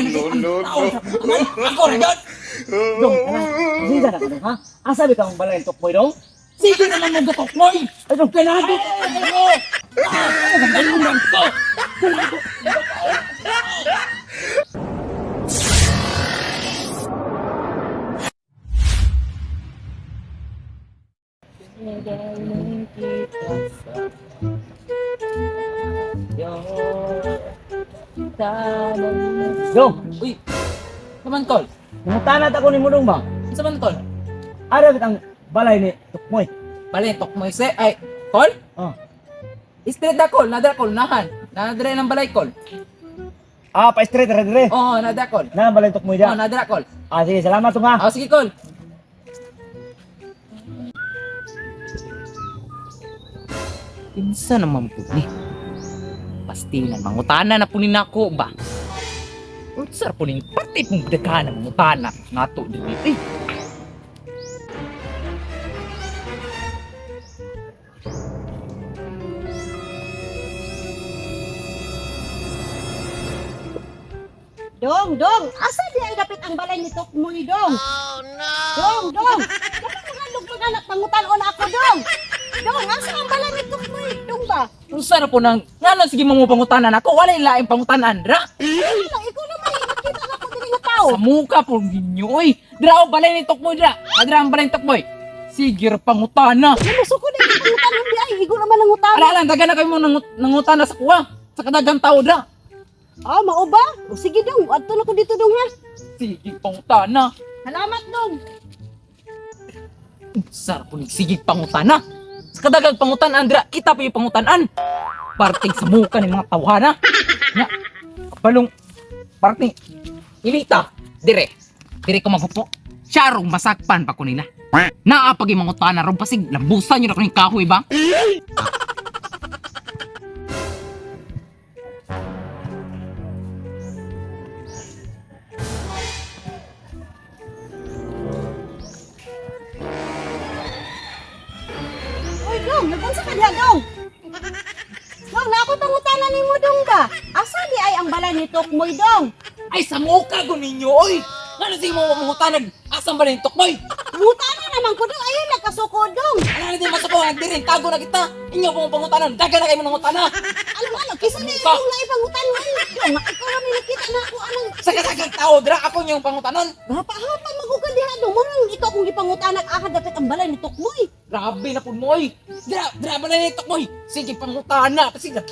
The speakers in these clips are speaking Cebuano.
mo no, no, tao no. sa tanan. Ako ra gyud. Dong, kana. Pasensya na ka dong, ha? Asa bitaw ang balay ni Tukmoy dong? Sige naman mo gatok moy. Ay dong, Ganado ko. Ah, ganun ko. Dong, Uy. Naman kol. nangutanat ako ni mo dong ba? Unsa man kol? Ara bitang balay ni Tukmoy. Balay Tokmoy se ay kol? Oh. Straight na kol, nadra kol nahan. Nadra ng balay kol. Ah, pa straight ra dire. Oo, nadra kol. Na balay ni Tukmoy Oo, da. nadra kol. Ah, sige, salamat dong ha. Ah, sige kol. Kinsa naman po ni? Pastilan, mangutana na po ni nako ba? Unsa ra po ning pati pong daghan ang mangutana nato diri. Eh. Dong, dong, asa di ay dapit ang balay ni Tukmoy, dong? Oh, no! Dong, dong, dapat mga lugmag anak, pangutan-on ako, dong! Dong, asa ang balay ni Tukmoy, dong ba? Unsa ra po nang ngano sige mo mo pangutanan ako? Walay laing pangutanan ra. Ano lang, ikaw naman, nakita na ko diri nga tao. Sa muka po ninyo oy. Dra o balay ni Tokmoy dra. Adra ang balay ni Tokmoy. Sige ra pangutana. Namusuko na yung pangutan-on di ay, higo naman ang utan. Ala lang dagan na kayo mo nangutana sa kuha. Sa kadagang tao dra. Ah, mao ba? O, sige, dong, adto na ko dito, dong, ha? Sige pangutana. Salamat, dong. Sarap po sige pangutana. Sa kadagang pangutanan dra, kita pa yung pangutanan. Parting sa muka ng mga tawhana. Nya, balong parting ilita dire. Dire ko maghupo. Siyarong masakpan pa ko nila. Naa pag yung mangutana ron pasig lambusan yun ako ng kahoy ba? Uy, dong, nagunsa ka diha, dong? Dong, na ako pangutanan nimo, dong ba? Asa di ay ang balay ni Tukmoy, dong? Ay sa muka ko ninyo oy. Ngano sige mo mangutana asan ba na yung tukmoy? Mutana naman ko, dong, ayun, nagkasuko, dong. Ala na din masuko dire tago na kita. Inyo po mong pangutanan. Dagan na kayo mo nangutana. Alam mo, ano, kisa na Ka. yung naipangutan mo. Dong, ikaw naman nakita na ako anong Sa kadagang tao dra ako yung pangutanan. Hapa-hapa magugad diha dong. Mo nang ikaw kung gipangutan at aka dapat ang balay ni Tukmoy. Grabe na po mo, oy. Dra, dra ba na yung tukmoy? Sige, pangutana. Kasi na,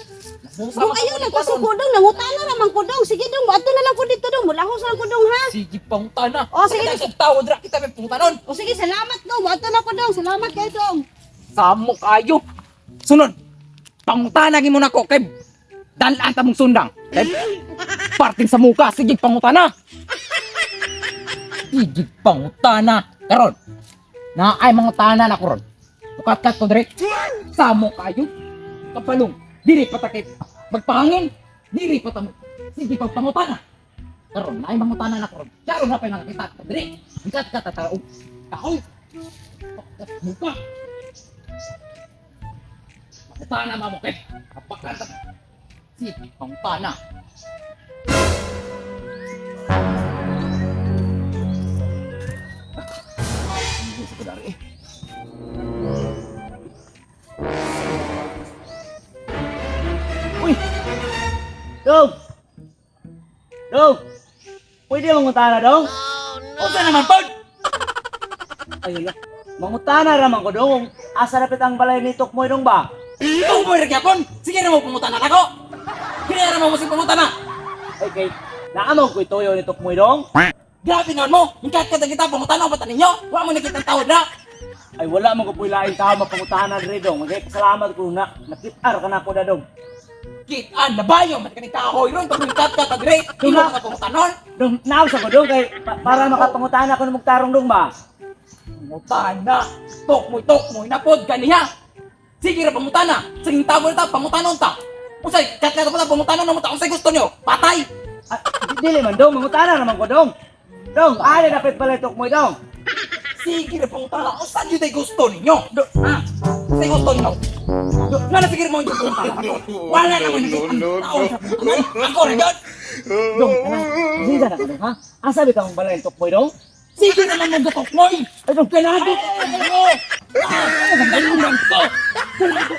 Dong ayaw nagpasuko dong, nangutana raman ko dong. Sige dong, adto na lang ko dito dong. Mulahos lang ko dong ha. Sige, pangutana. Oh, sige. Sa tao, dra, kita may pangutanon. O sige, salamat dong. Adto na ko dong. Salamat kay dong. Samo kayo. Sunod, pangutana gin mo na ko kay dalaan ta mong sundang. Kay parting sa muka, sige, pangutana. Sige, pangutana. Karon, na ay mangutana na ko ron. Mukat-kat ko dire. Samo kayo. Kapalong, diri patakit. Magpahangin, diri patamo. Sige, pagpangutana. Karon, na ay mangutana na ko ron. Karon na pa yung nakakita ko dire. Mukat-kat ta tao. Kahoy. Muka. Pangutana mamo kay. Apakan ta. Sige, pangutana. Hindi sa kadari eh. Uy! Dong! Dong! Pwede mangutana dong? Unsa naman pod? Ay la. Mangutana ra man ko dong. Asa dapit ang balay ni Tukmoy dong ba? Tungmoy ra gyapon. Sige ra mo pangutana nako. Sige ra mo mo pangutana. Ay kay naamog ko ituyo ni Tukmoy dong. Grabe naman mo. Hingkat ka kita pangutana ba ninyo? Wa mo nakita tao na. Ay wala man ko puy laing tao mapangutana diri dong. Magay salamat ko na nakitar ka na ko da dong. Kitaan labayo man kani kahoy ron pag hingkat ka ta dire. Imo ka pangutanon. Dong naam sa ko dong kay para makapangutana ko ng tarong dong ba? Pangutana. Tokmoy tokmoy na pod ganiha. Sige ra pangutana. Sige tabo na ta pangutanon ta. Unsay kat ka pa pangutanon mo ta unsay gusto nyo? Patay. Ah, dili man dong, mangutana naman ko dong. Dong, ali dapit balay Tukmoy dong. Sige ra pangutana. Unsa gyud ay gusto ninyo? Ha? Unsay gusto ninyo? Nga na sige mo yung pangutana. Wala na mo No, no, tao no. sa pangutanan. Ako ra gyud. Dong, kana. Pasensya na ka dong, ha? Asa bitaw ang balay ni Tukmoy, dong? Sige naman mo Tukmoy. Ay, dong. Ganado ko mo. Ah, ganado ko. Ganado.